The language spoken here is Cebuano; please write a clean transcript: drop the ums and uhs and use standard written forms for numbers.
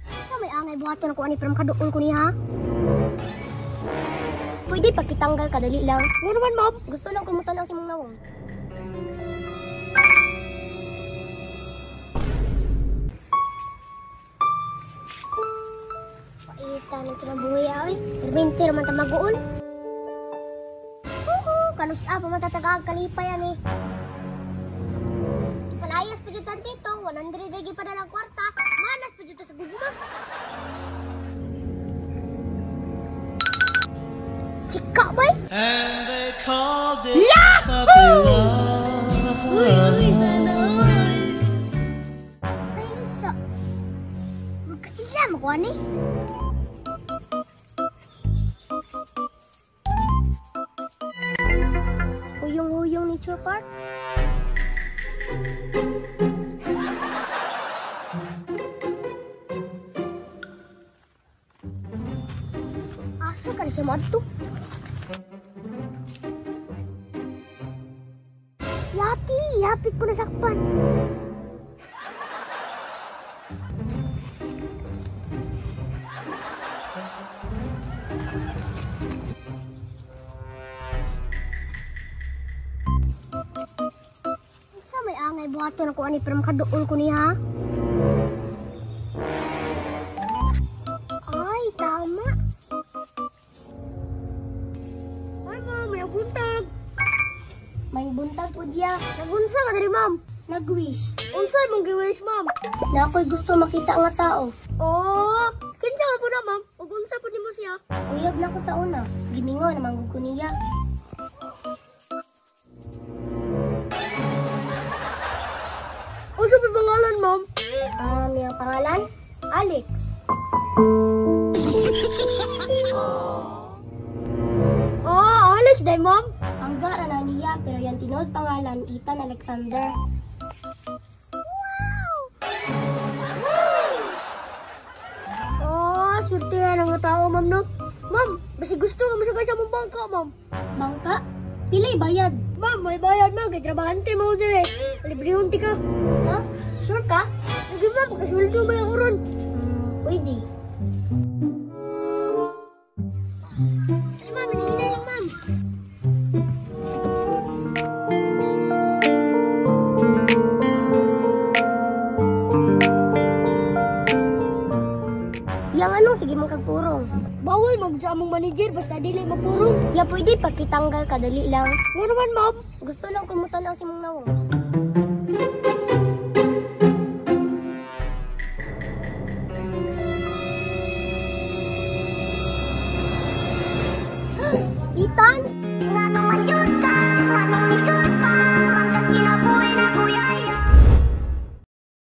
Sa may angay buhaton ako ani pero makaduol ko niya. Pwede pagkitanggal kadali lang. Nga naman, ma'am. Gusto lang kumutan ang simong nawong. Paita ng kinabuhi, ay. Perminti naman tamagoon. Oo, kanus pa matatagaag kalipay ani. Palayas pa jutan tito, 100 lagi pa dalang kwarta. Malas pa juta sa gugma. Chika, bay? And they called it puppy love. Uy, uy, sana all. Tayo sa... Magkaila, makuha ni. Huyong-huyong Nature Park. Asa ka na siya madto? Yati, yapit ko na sakpan. Sa may angay buhaton ako ani pero makaduol ko niya. Ay, tama. Ay, ma'am, may buntag. May buntag po diya. Nagunsa ka diri, ma'am? Nag-wish. Unsa imong gi-wish, ma'am? Na ako'y gusto makita nga tao. Oh, kinsa man po na, ma'am? Ug unsa po nimo siya? Uyab na ko sa una. Gimingo na manggug ko niya. Unsa pa pangalan, ma'am? Iyang pangalan? Alex. Oh, Alex day, ma'am. Angga ra na niya, pero yang tinuod pangalan, Ethan Alexander. Wow! Oh, swerte na ng tao, ma'am, no? Ma'am, basi gusto nga masakay sa mong bangka, ma'am. Bangka? Pilay bayad. Ma'am, may bayad, ma'am. Kay trabahante mo dire. Librehon ti ka. Ha? Sure ka? Sige, ma'am. Kasweldo man ako ron. Pwede. Ay, ma'am. Hinihina lang, ma'am. Yang anong sige mong kagpurong? Bawal mag sa among manager basta dili mapurong. Ya pwede pagkitanggal kadali lang. Nga naman, ma'am. Gusto lang kumutan ang simong nawong. Ethan!